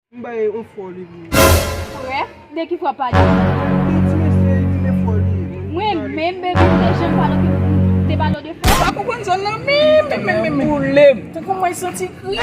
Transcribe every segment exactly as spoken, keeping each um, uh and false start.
M bay yon fò li pou ou. Frè? De ki frè w ap pale? De ti mesye, li di men fò li ye. Mwen menm, baby, m te janm pale w ke m te pale w de frè? Ou pa konprann zòn nan menm, menm, menm, menm. Boule m. Tankou mwen santi kri.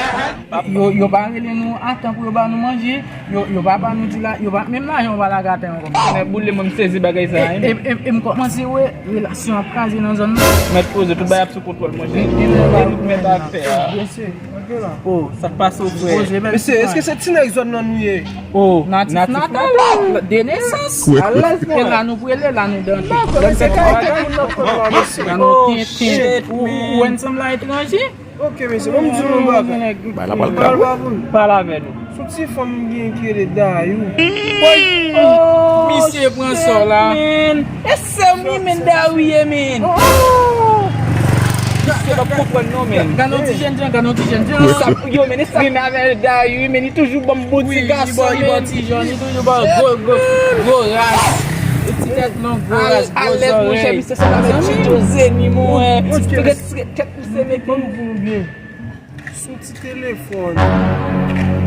Yo, yo pa rele nou a tan pou yo ba nou manje. Yo, yo pa ba nou di la, yo pa, menm lajan yo pa lage atè ankò. Men boule mwen m sezi bagay sa, wi. E, e, e, e m kòmanse wè relasyon ap kraze nan zòn nan. Mèt poze, tout bagay ap sou kontwòl, monchè. E nou k mèt afè a. Mesye, ok la. Oh, sa k pase w, frè? Mesye, èske se ti nèg zòn nan nou ye? Oh, natif natal, de nesans. Alèz, e la nou prele, la nou danse. Lè m fè kaka, moun nan pran la, mesye. La nou tenten. Ou, ou wè n sanble a etranje? Ok, mesye, ban m di nou yon bagay. Pale avè nou. Pale avè nou. Sou ti fanm gen ki rele Dayou. Woy! Oh, misye pran sò la. E sè m wi, men Dayou ye, men. Oh! Misye p ap konprann non, men. Gade yon ti jènjan, gade yon ti jènjan. Sa, yo, men, e sa, men avè Dayou, men, li toujou ban m bon ti gason, men. Li bon ti jènjan, li toujou ban gwo, gwo, gwo ras. E ti tèt long, gwo ras, gwo zòrèy. Alèz, monchè, misye sanble avè Tito Zeni, mwen. Tèt misye mete. Ban m di nou byen. Sou ti telefòn.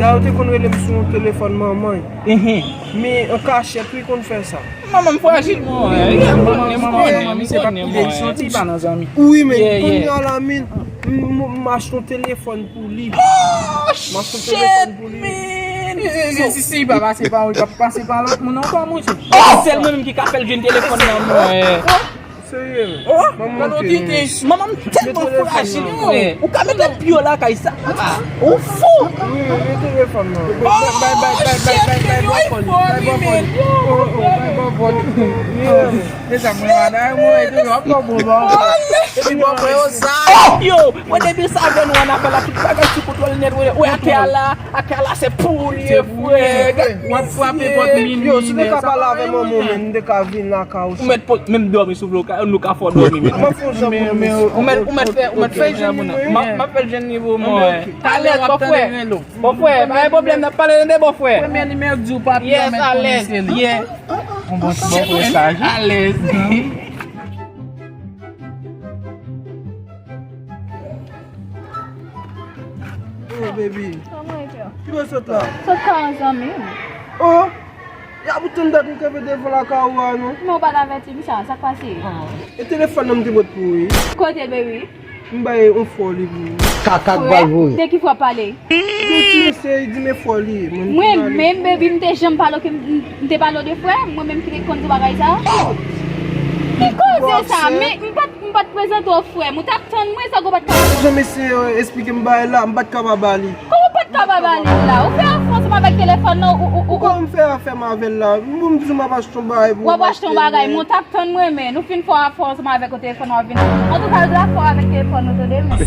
Dayou te konn rele m sou yon telefòn manman. Men an kachèt, wi, konn fè sa. Manman m frajil, mwen. Manman m frajil, mwen. Misye pa pile, li santi pa nan zanmi. Wi, men kounye a la, men, m, m, m achte yon telefòn pou li. M achte yon telefòn pou li. Si, si, si, li pa pase pa ou, li pa pase pa lòt moun ankò, monchè. Sèl mwen menm ki ka fè l jwenn telefòn nan, mwen. Serye, men. Manman m tèlman frajil, mwen. Ou ka mete pye w lakay sa, papa. Ou fou. Wi, wi, men telefòn nan. Bay, bay, bay, bay, bay, bay, bay, bay, bò fò li. Bay bò fò li. Oh, oh, bay bò fò li. Yeah. E sa, mwen, madanm, mwen, e toujou ap bon, bon. Epi bò fò yo sa. Yo, mwen, depi sa vè nou an afè la, tout bagay sou kontwòl nèt, wè, wè, atè a la. Atè a la se pou ou li ye, frè. W ap frape pòt minui. Yo, si w te ka pale avè manman w, men, m te ka vin lakay ou. Ou mèt pot, menm dòmi sou vle, ou ka, nou ka fè w dòmi, men. Ou mèt, ou mèt fè, ou mèt fè jèn ni pou mwen. M ap, m ap fè l jèn ni pou mwen. Alèz, bò frè. Bò frè, pa gen pwoblèm, n ap pale tande, bò frè. Premye nimewo di w papi a mèt konnen se li. Yes, alèz. Yeah. Yon bon ti bò frè saj, wi. Alèz. Oh, baby. Kòman e fè? Ki bò sot la? Sot ka yon zanmi m. Oh! Y ap tann dat m kanpe devan lakay ou a, non? Men w pa t avèti m sa, sa k pase? E telefòn nan m te pot pou ou, wi. Kote, baby? M bay yon fò li pou ou. Kaka k pral voye. De ki fò w ap pale? De ti mesye, li di men fò li ye. Mwen menm, baby, m te janm pale w ke m, m te pale w de frè? Mwen menm ki te konn di w bagay sa? Ki koze sa? Men m pa t M pa t prezante w frè m, ou t ap tann mwen, sa k ou pa t ka fè? Jan mesye yo esplike m bagay la, m pa t ka pa ba li. Kòman w pa t ka pa ba li la? Ou fè afè ansanm avèk telefòn nan, ou, ou, ou. Kòman m fè afè m avè l la? M, m di w m ap achte yon bagay pou ou. W ap achte yon bagay, men w t ap tann mwen, men. Nou fin fè afè ansanm avèk telefòn nan, w ap vin. Antouka, yo dakò avèk telefòn nou, tande, men.